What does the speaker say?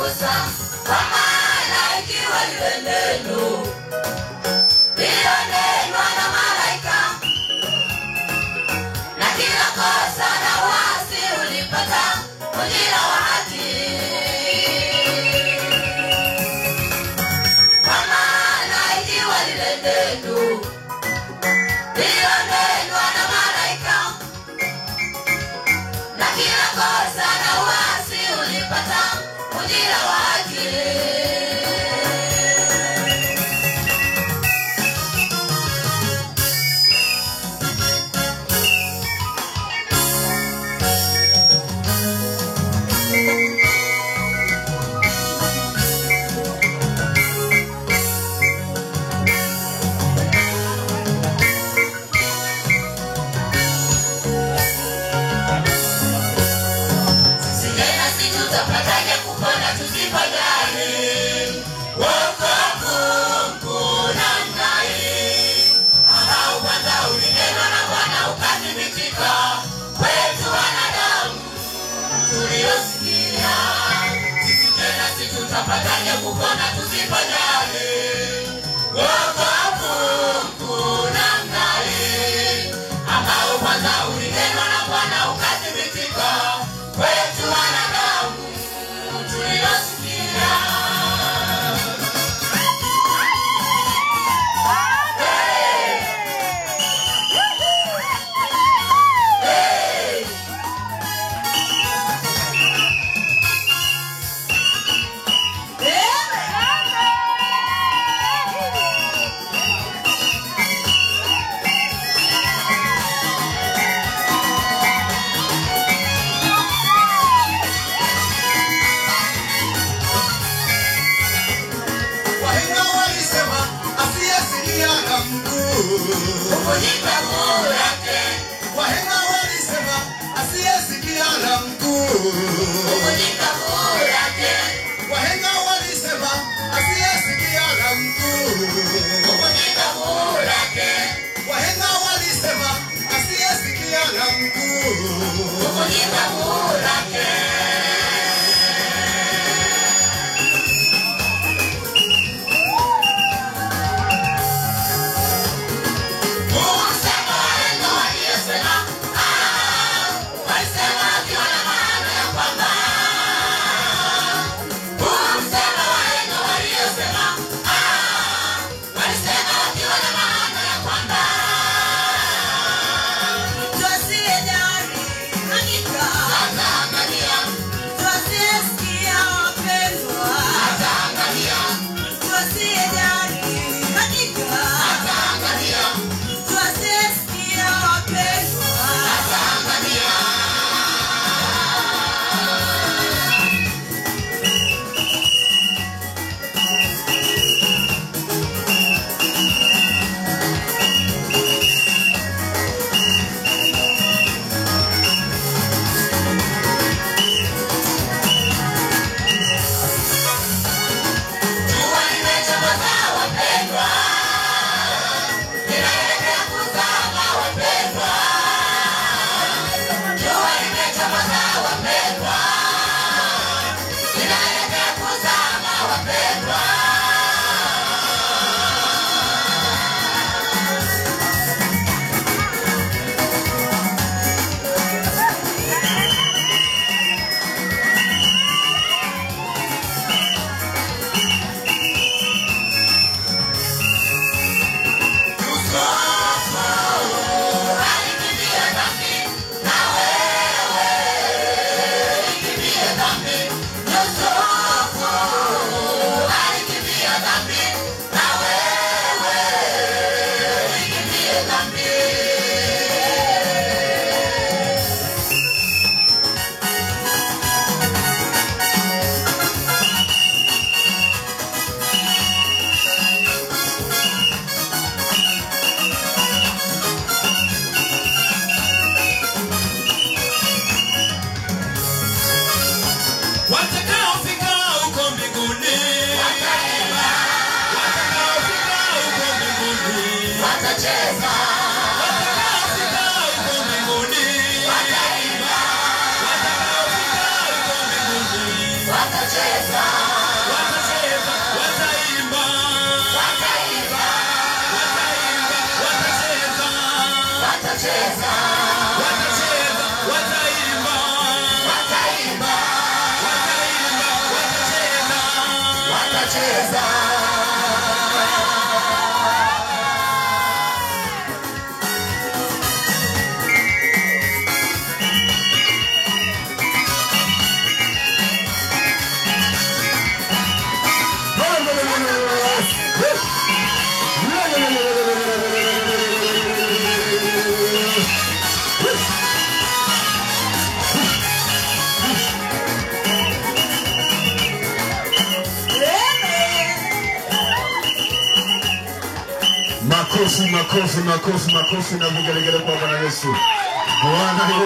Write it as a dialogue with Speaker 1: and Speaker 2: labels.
Speaker 1: Musa, kwa maana ikiwa lile neno lililonenwa na malaika, na kila kosa na uasi ulipata ujira wa haki. Kwa maana ikiwa lile neno lililonenwa na malaika, na kila kosa na uasi ulipata ujira wa haki. Tutapataje kupona tusipojali wokovu mkuu namna hii, ambao kwanza ulinenwa na Bwana ukathibitika kwetu wanadamu tuliosikia. Sisi tena si tutapataje kupona tusipojali wokovu mkuu namna hii, ambao kwanza ulinenwa na Bwana ukathibitika kwetu wanadamu tuliosikia.
Speaker 2: Wahenga walisema asiyesikia na mguu.
Speaker 1: Huvunjika guu lake.
Speaker 2: Wahenga walisema asiyesikia na mguu.
Speaker 1: Huvunjika guu lake.
Speaker 2: Wahenga walisema asiyesikia na mguu.
Speaker 1: Huvunjika guu lake.
Speaker 2: Wahenga walisema asiyesikia na mguu.
Speaker 1: Huvunjika guu lake. Kusema wahenga waliyosema, walisema wakiwa na maana ya kwamba
Speaker 2: Tunacheza.
Speaker 3: Makofi, makofi, makofi, makofi na vigelegele kwa Bwana Yesu. Bwana.